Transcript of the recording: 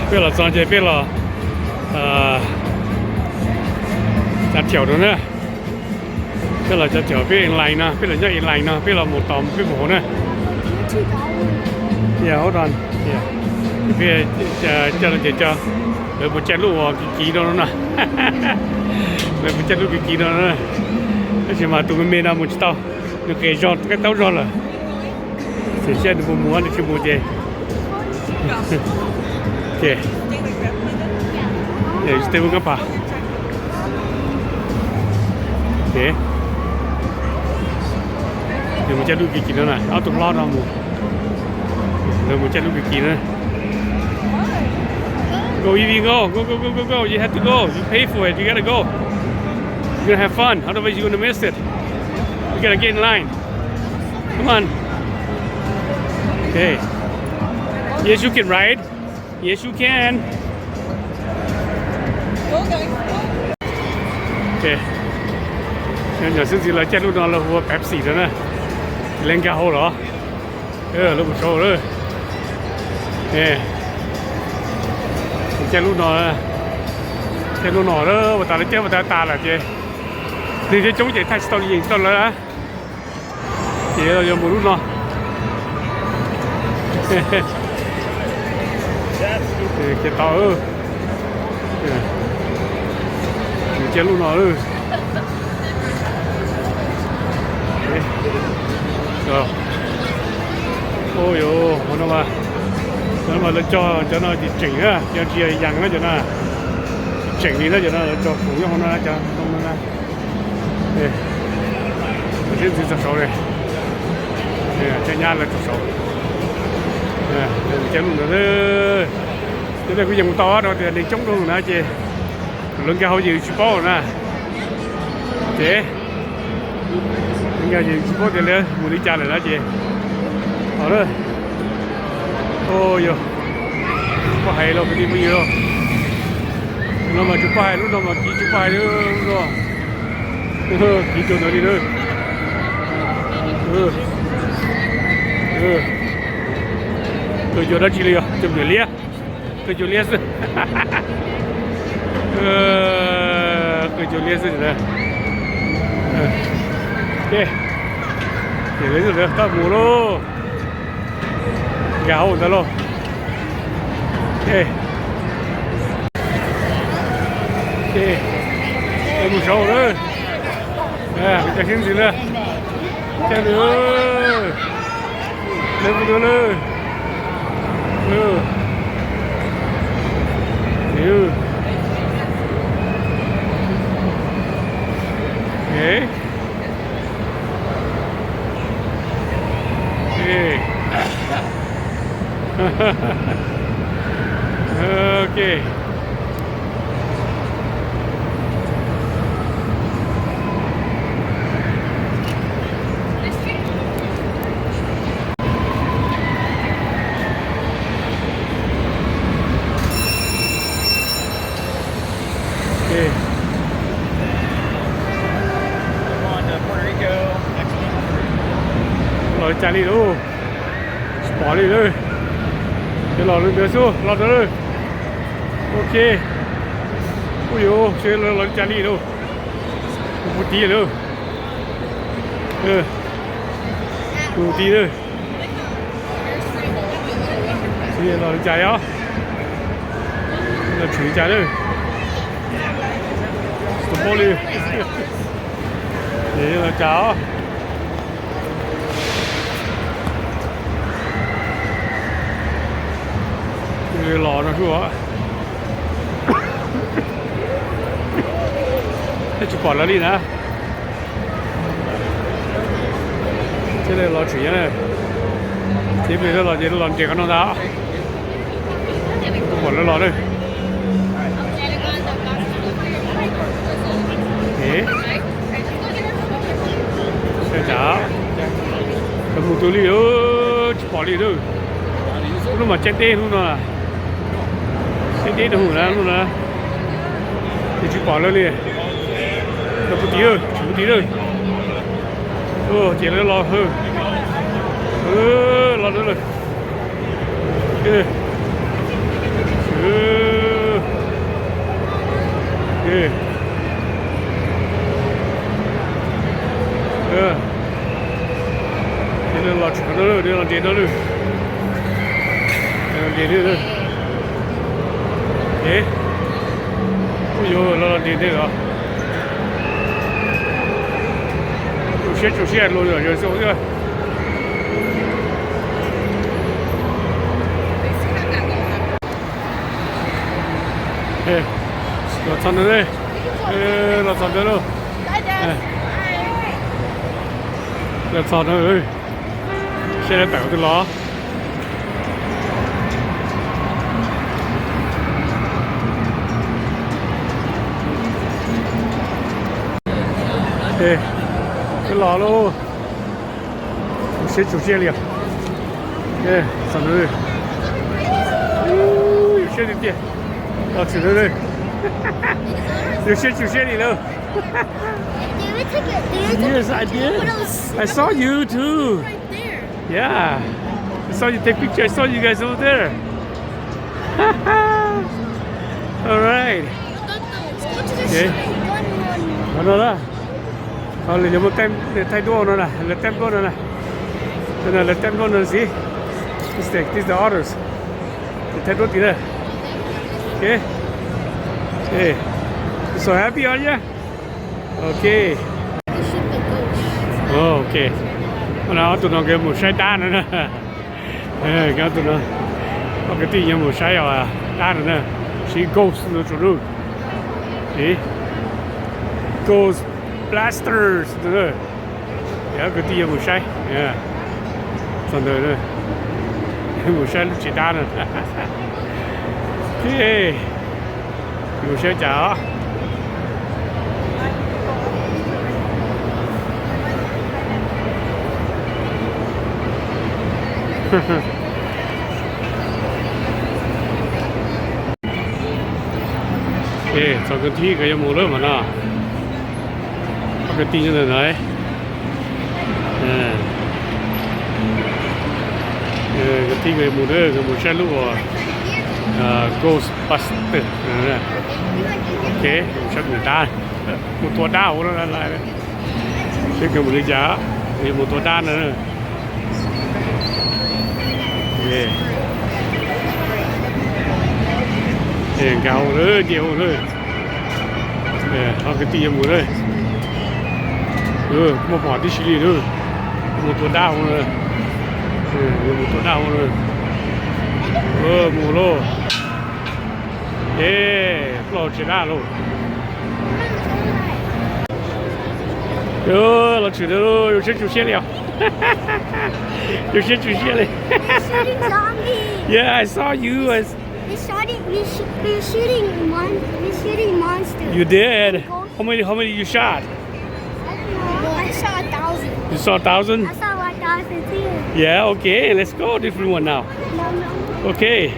Peb los txog ces peb los cav thiaum no na. Peb los cav thiaum peb line no, peb los nyob line no, peb los mus tos peb mus hauv na. Hold on. Peb coj los ces coj lawv mus caij lub uas kiv kiv no no. Lawv mus caij lub kiv kiv no no. Tab sis mas tus me me no mus tsis tau, nws qis zog, qaib taub zog lawm. Xyov nws puas mus, nws tsis mus ces ces, ces stay with grandpa. Ces nws mus caij lub kiv kiv no na, ob tug hlob no mus, lawv mus caij lub kiv kiv na. Go, Evie, go, go, go, go, go, go. You have to go. You pay for it. You gotta go. You're gonna have fun. Otherwise, you're gonna miss it. You gotta get in line. Come on. Okay. Yes, you can ride. Yes, you can. Okay. Nyuam xeeb ntxwv lawv caij lub no lawv hu ua Pepsi rau na. Lawv nkag hauv los. Lawv mus saud lawm. Caij lub no, caij lub no lawm, ua tas lawv caij ua tas tas lawm ces neeg thiaj coob ces thaij tsis tau li, yeej tsis tau lawv na. Ces yuav mus lub no. Ces tau, mus caij lub no. Ua yuav, no mas, cov no mas lawv cog cov no tsis tseem na, cov tsis yog yas na, cov no tsis tseem li na, cov no lawv cog khoom nyob hauv no na, cov ntoo no na. Lawv sib ntxwv txog saud li, cov nyab lawv txog saud. Caij lub ntawd, cov no kuv yeej mus tau rau tias neeg coob dhau na ces lawv nkag hauv ces tsis paub na. Ces nkag ces tsis paub tias lawv mus li cas lawm na ces, o, yog, tsis paub hais los kwv tij phooj ywg, no mas tsis paub hais, lub no mas kiv tsis paub hais, lub no kiv rau ntawd li na. Kawg cua dab tsi li os, cua niam liab, kawg cua liab xwb. Kawg cua liab xwb. Ces lawv txawm mus lauj, nkag hauv ntawd lauj. Ces mus saud lawm, cov sib ntxwv lawm, caij lawm, lawv mus dua lawm. Ok. Los li cas li lauj? Tsis pom li lauj. Ces los li ntawd xwb, los ntawd lauj. Ok. Ua yuav, seb lawv los li cas li lauj. Mus puv tid lauj. Mus puv tid lauj. Los li cas os? Los tshwm li cas lauj? Tsis paub li. Los cas os? Los no xwb. Thiab tsis pom lawv li na. Thiab los tshwm nyob na. Thiab peb los ces los nres qhov no ntag. Pom lawv los na. Saib cas lawv mus twg li, tsis pom li na. Lub mas caij deb hnub no, caij deb rau hauv na hnub no. Ces tsis pom lawv li. Lawv puv tid, tsis puv tid na. Ces lawv los, los lawv lawm. Ntes no lwm, ntes no, es, kuj yuav los los ntes ntej los. Tsum siab tsum siab los yog yog xyov xwb. Los txog ntawd, los txog ntawd lauj. Los txog ntawd, saib lawv tawm twg los. Twb los lauj. Siab tsum siab li os. Txog ntawd, yus siab tiag tiag. Los txog ntawd, yus siab tsum siab li lauj. Yes, I did. I saw you too. Yeah. I saw you take picture. I saw you guys over there. All right. Okay. No, no, no. Ho lawv yuav muaj thaij duab no na, lawv thaij duab no na. Lawv thaij duab no xwb. This is the others. Lawv thaij duab tim na. Okay. So happy, are you? Okay. Okay. Ua no ob tug no nkawd mus saib dab no na. Ob tug no, ob kwv tij yuav mus saib dab no na. Siv ghost no tso lub. Ghost Blasters no. Ob kwv tij yuav mus saib. Txog ntawd, mus saib lub tsev dab no. Mus saib cas os. Txog kwv tij nkawd yuav mus lawm mas no. Ob kwv tij nyob ntawm no. Kwv tij nkawd mus, nkawd mus saib lub uas Ghostbuster. Ok, mus saib mus dab, mus tua dab hauv no lawm. Seb nkawd mus li cas, mus tua dab no. Nkag hauv lawm, nce hauv lawm. Ob kwv tij yuav mus lawm. Muaj pom tib si li lawm. Mus tua dab hauv na. Mus tua dab hauv na. Mus lauj. Plaub hauv tsev dab lauj. Los tshwm ntawd lauj, yus siab tsum siab li os. Yus siab tsum siab li. Shooting zombie. Yeah, I saw you. I s- They shot it. We sh- we shooting mon- we shooting monster. You did? How many, how many you shot? I saw a thousand. You saw a thousand? I saw one thousand too. Yeah, okay. Let's go. Different one now. No, no. Okay.